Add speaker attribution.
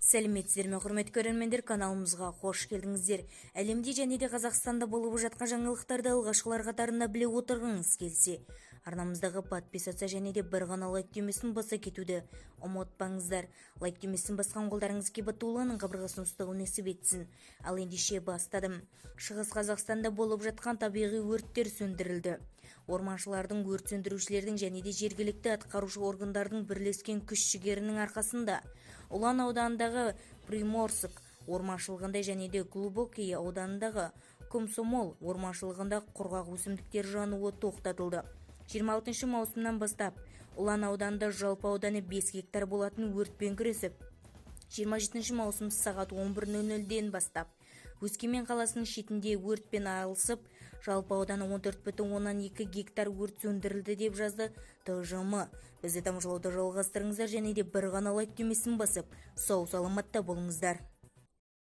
Speaker 1: Сәлеметсіздер ме, құрметті көрермендер! Каналымызға қош келдіңіздер! Әлемде және де Қазақстанда болып жатқан жаңалықтарды алғашқылар қатарында біле отырғыңыз келсе, арнамыздағы подписаться және де бір ғана лайк түймесін баса кетуді ұмытпаңыздар. Лайк түймесін басқан қолдарыңыз Кибатулланың қабырғасын ұстауы нәсіп етсін. Ал ендеше бастадым. Шығыс Қазақстанда болып жатқан табиғи өрттер сөндірілді. Орманшылардың, өрт сөндірушілердің және де жергілікті атқарушы органдардың бірлескен күш-жігерінің арқасында Ұлан ауданындағы Приморск орманшылығында және де Глубокий ауданындағы Комсомол орманшылығында құрғақ өсімдіктер жануы тоқтатылды. 26 маусымнан бастап Ұлан ауданында жалпы ауданы 5 гектар болатын өртпен күресіп, 27 маусым сағат 11:00-ден бастап Өскемен қаласының шетінде өртпен алысып, жалпы ауданы 14,2 гектар өрт сөндірілді, деп жазды ТЖМ. Бізді тамашалауды жалғастырыңыздар және де бір ғана лайк түймесін басып, сау саламатта болыңыздар.